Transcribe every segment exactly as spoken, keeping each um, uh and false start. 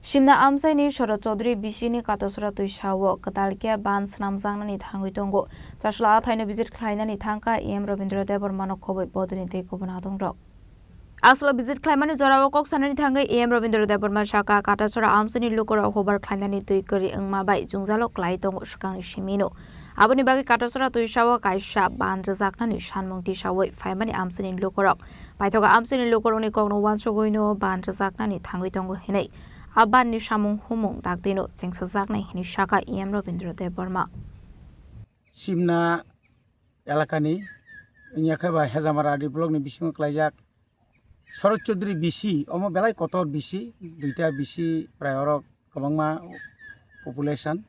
Simna amchaini Shorod Chaudhary bisini Katasora twisao kwtal khe ban swnamjaknani thangwi tongo. Chasla athaino visit khlainani thangkha E M Rabindra Debbarmano khobwi bodolni tei kubun adongrok. Aswk visit khlaimani jorao kok sanani thangwi E M Rabindra Debbarma sakha, Katasora amchaini lukurok hubar khlainani twi kwrwi wngma bai jwngjalo klai tongo swkangni simino. Aboni bagwi Katasora twisao kaisa ban rwjaknani sanmung tisawi phaimani amchaini lukurok. Paithago amchaini lukurokni kokno uansugwino ban rwjaknani thangwi tongo hinwi a banni samung humung dakdino chengsajaknai hinwi sakha E M Rabindra Debbarma. Simna elakani wngya khe ba Hejamara D block ni bisingo klaijak Shorod Chaudhary B C, omo belai kotor B C, duita B C prai oro kwbangma population.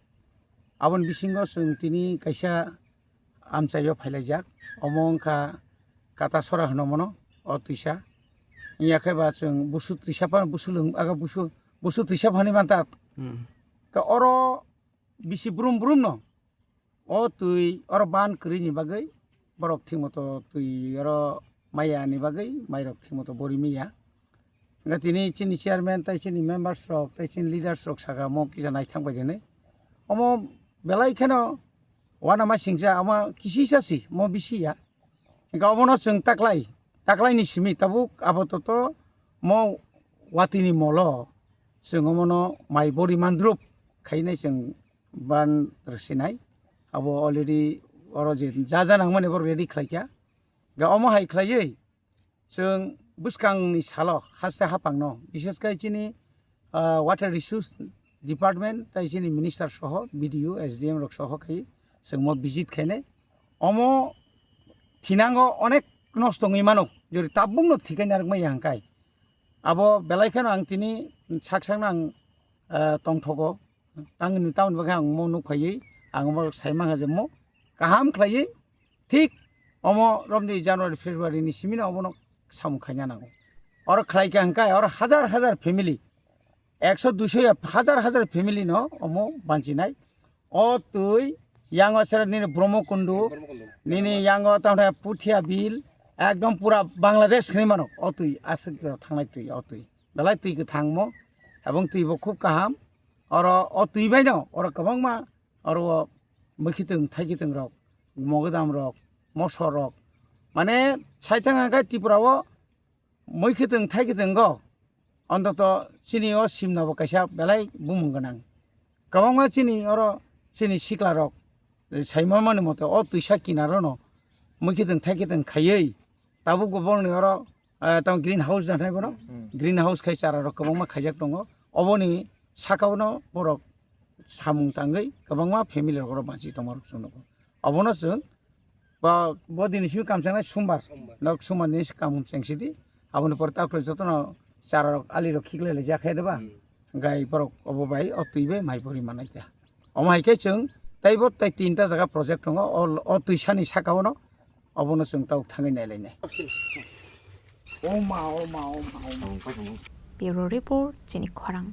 Aboni bisingo chwng tini kaisa amchaio phailaijak, omo wngkha Katasora hwno mono o twisa. Wngya khe ba chwng busu twisa phano busu lwng-, aga busu, busu twisa phani manta. Hmm. Ka oro bisi brum brum no o twi oro ban kwrwi ni bagwi borok thik moto twi oro maya ni bagwi mairok thik moto bori maya. Hwnkhe tini chini chairman tei chini members rok tei chini leaders rok saka omo kisa naithang bai dinwi. Omo belai kheno uanama singcha omo kisisa si omo bisi ya. Hwnkhe omono chwng taklai, taklai ni simi tabuk apatot mo watwi ni molo chwng omono mai bori mandrup khainai chwng ban rwsinai. Abo already oro je ja ja nangmani bo ready khlaikha. Ga omo hai khlaiwi chwng bwskangni salo haste haphangno, bishes khe chini, ah, Water Resource Department tei chini minister soho, B D O, S D M rok soho khai chwng mo visit khainai. Omo thinango onek nosto wngwi mano, jori tabukno thikai narwkmaya hwnkhe. Abo belai kheno ang tini sak sakno ang, ah, tongthogo. Tangni tamoni bagwi ang omo nuk phaiwi, ang omo sai mankha je omo kaham khlaiwi, thik omo romni January, February ni simino omono samung khaina nango. Oro khlaikha hwnkhe oro hajar hajar family, ekso duiso ya hajar hajar family no omo banchinai. O twi yango sera nini Brahmakundu, nini yango tamni Puthia Bil, ekdom pura Bangladesh hinwi mano. O twi aswk thangnai twi, o twi belai twi kwthangmo, ebong twi bo khub kaham. Oro o twi baino oro kwbangma oro o mwkhitwng thaikitwng rok, mogodam rok, mosor rok, mane saithang hwnkhe Tripura o mwkhitwng thaikitwng go ontoto chini o simna bo kaisa belai bumung gwnang. Kwbangma chini oro chini sikla rok saimamani mote o twisa kinaro no mwkhitwng thaikitwng khaiwi tabuk bo borokni oro, ah, tamo green house da hinwi bono. Hmm. Green house khai chara rok kwbangma khaijak tongo. Oboni saka o no borok samung tangwi kwbangma family rok oro banchi tongma rok chwng nugo. Obono chwng bo, bo dini simi kam changnai sumbar. Sumbar. Nok sumbar ni kam cheng sidi. Aboni pore ta jotono chara rok ali rok khiklai lai jak khe de ba. Hmm. Gai borok obo bai o twi bai mai pori manai kha. Omo hai khe chwng teibo tei tinta jaga project tongo, o, o twisani saka o no obono chwng tabuk thangwi nailainai. O ma, o ma, o ma, o ma. Bureau Report, Chini Khorang.